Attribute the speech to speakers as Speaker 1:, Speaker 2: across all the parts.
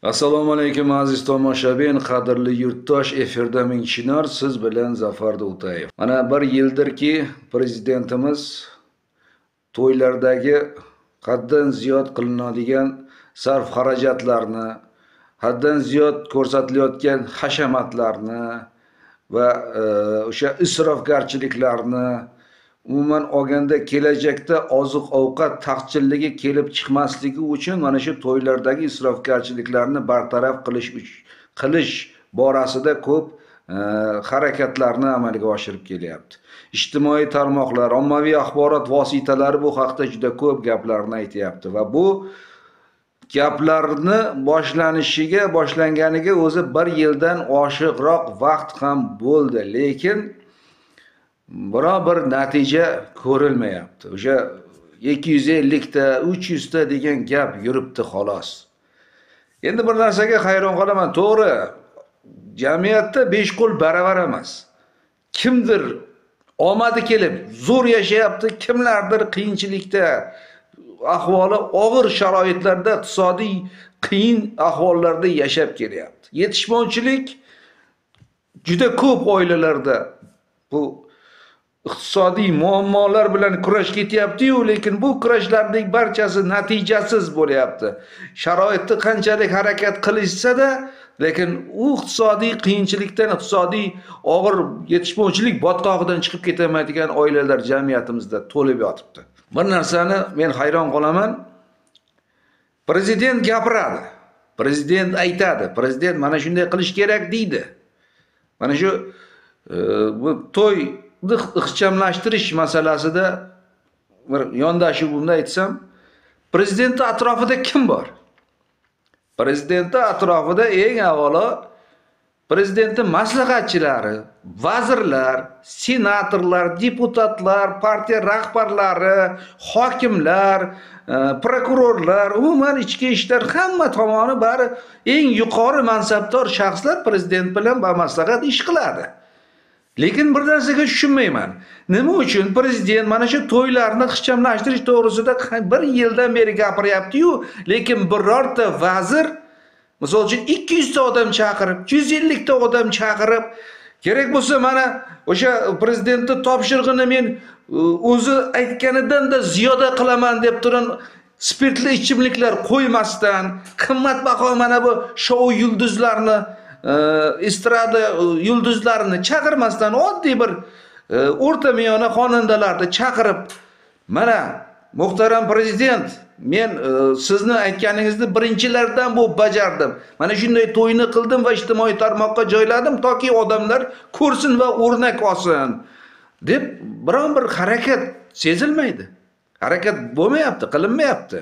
Speaker 1: Assalomu alaykum aziz tomoshabin, qadrli yurtdosh, efirda Ming Chinor, siz bilan Zafar Dultayev. Mana bir yildirki prezidentimiz to'ylardagi haddan ziyod qilinadigan sarf xarajatlarni, haddan ziyod ko'rsatilayotgan hashamatlarni va o'sha isrofgarchiliklarni, umuman olganda kelajakda oziq-ovqat taqchilligi kelib chiqmasligi uchun mana shu to'ylardagi isrofgarchiliklarni bartaraf qilish borasida ko'p harakatlarni amalga oshirib kelyapti. Ijtimoiy tarmoqlar, ommaviy axborot vositalari bu haqda juda ko'p gaplarni aytyapti va bu gaplarni boshlanganiga o'zi bir yildan oshiqroq vaqt ham bo'ldi, lekin biror bir natija ko'rilmayapti. O'sha 250 ta, 300 ta degan gap yuribdi xolos. Endi bir narsaga hayron qolaman, to'g'ri, jamiyatda besh qo'l baravar emas. Kimdir omadi kelib zo'r yashayapti, kimlardir qiyinchilikda, ahvoli og'ir sharoitlarda, iqtisodiy qiyin ahvollarda yashab kelyapti. Yetishmovchilik juda ko'p oilalarda bu iqtisodiy muammolar bilan kurash ketyapti-yu, lekin bu kurashlarning barchasi natijasiz bo'lyapti. Sharoitni qanchalik harakat qilishsa-da, lekin u iqtisodiy qiyinchilikdan, iqtisodiy og'ir yetishmovchilik botqog'idan chiqib ketolmaydigan oilalar jamiyatimizda to'lib yotibdi. Bir narsani men hayron qolaman. Prezident gapiradi, prezident aytadi, prezident mana shunday qilish kerak deydi. Mana shu bu to'y ixchamlashtirish masalasida bir yondashuv bunda aytsam, prezidentning atrofida kim bor? Prezidentning atrofida eng avvalo prezidentning maslahatchilari, vazirlar, senatorlar, deputatlar, partiya rahbarlari, hokimlar, prokurorlar, umuman ichki ishlar hamma tomoni bari eng yuqori mansabdor shaxslar prezident bilan bamaslahat ish qiladi. Lekin bir narsaga tushunmayman. Nima uchun prezident mana shu to'ylarni ixchamlashtirish to'g'risida bir yildan beri gapiryapti-yu, lekin birorta vazir, misol uchun 200 ta odam chaqirib, 250 ta odam chaqirib, kerak bo'lsa mana o'sha prezidentning topshirig'ini men o'zi aytganidan-da ziyoda qilaman deb turib, spirtli ichimliklar qo'ymasdan, qimmatbaho mana bu shou yulduzlarini, estrada yulduzlarini chaqirmasdan oddiy bir o'rta miyona xonandalarni chaqirib, mana muhtaram prezident, men sizni aytganingizni birinchilardan bo'lib bajardim. Mana shunday to'yni qildim va ijtimoiy tarmoqqa joyladim, toki odamlar ko'rsin va o'rnak olsin deb biron bir harakat sezilmaydi. Harakat bo'lmayapti, qilinmayapti.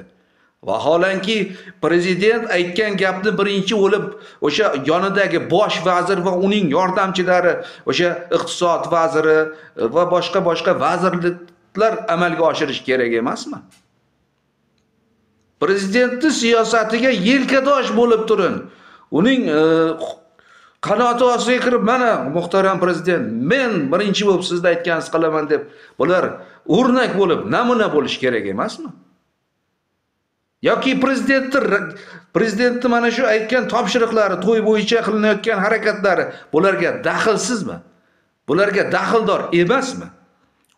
Speaker 1: Vaholanki prezident aytgan gapni birinchi bo'lib o'sha yonidagi bosh vazir va uning yordamchilari, o'sha iqtisod vaziri va boshqa vazirliklar amalga oshirish kerak emasmi? Prezidentning siyosatiga yelkadosh bo'lib turin. Uning qanoti ostiga kirib, mana muhtaram prezident, men birinchi bo'lib sizni aytganingizni qilaman deb bular o'rnak bo'lib, namuna bo'lish kerak emasmi? Yoki prezidentni mana shu aytgan topshiriqlari, to'y bo'yicha qilinayotgan harakatlari bularga daxlsizmi? Bularga daxldor emasmi?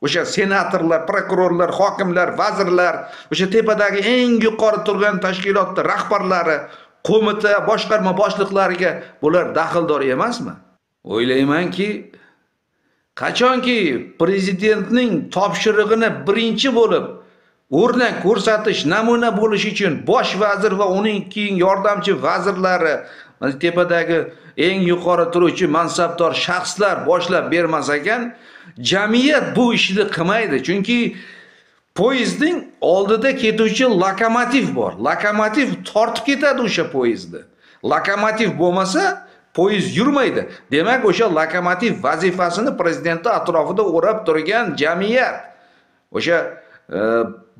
Speaker 1: O'sha senatorlar, prokurorlar, hokimlar, vazirlar, o'sha tepadagi eng yuqori turgan tashkilotning rahbarlari, qo'mita, boshqarma boshliqlariga bular daxldor emasmi? O'ylaymanki, qachonki prezidentning topshirig'ini birinchi bo'lib o'rnak ko'rsatish, namuna bo'lish uchun bosh vazir va uning keyin yordamchi vazirlari, mana tepadagi eng yuqori turuvchi mansabdor shaxslar boshlab bermas ekan, jamiyat bu ishni qilmaydi. Chunki poyezdning oldida ketuvchi lokomotiv bor. Lokomotiv tortib ketadi o'sha poyezdni. Lokomotiv bo'lmasa poyezd yurmaydi. Demak, o'sha lokomotiv vazifasini prezidentning atrofida o'rab turgan jamiyat, o'sha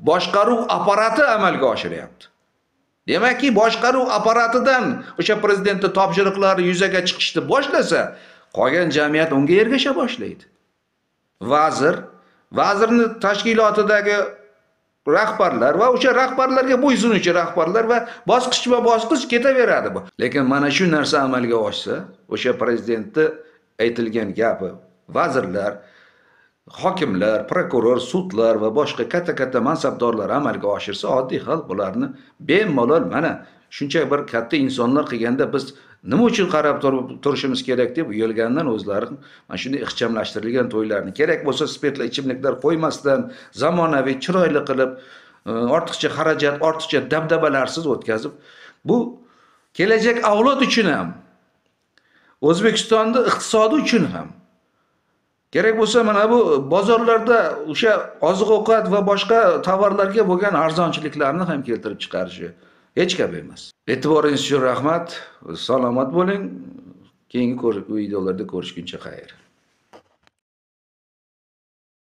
Speaker 1: boshqaruv apparati amalga oshiryapti. Demakki, boshqaruv apparatidan o'sha prezidentning topshiriqlari yuzaga chiqishni boshlasa, qolgan jamiyat unga ergasha boshlaydi. Vazirni tashkilotidagi rahbarlar va o'sha rahbarlarga bo'ysunuvchi rahbarlar va bosqichma-bosqich ketaveradi bu. Lekin mana shu narsa amalga oshsa, o'sha prezidentni aytilgan gapi, vazirlar, hokimlar, prokuror, sudlar va boshqa katta-katta mansabdorlar amalga oshirsa, oddiy xalq bularni bemalol mana shuncha bir katta insonlar qilganda biz nima uchun qarab turishimiz kerak deb uyalgandan o'zlari mana shunday ixchamlashtirilgan to'ylarni kerak bo'lsa spirtli ichimliklar qo'ymasdan zamonaviy chiroyli qilib, ortiqcha xarajat, ortiqcha dabdabalarsiz o'tkazib, bu kelajak avlod uchun ham, O'zbekistonning iqtisodi uchun ham kerak bo'lsa mana bu bozorlarda o'sha oziq-ovqat va boshqa tovarlarga bo'lgan arzonchiliklarni ham keltirib chiqarishi hech gap emas. E'tiboringiz uchun rahmat. Salomat bo'ling. Keyingi videolarda ko'rishguncha xayr.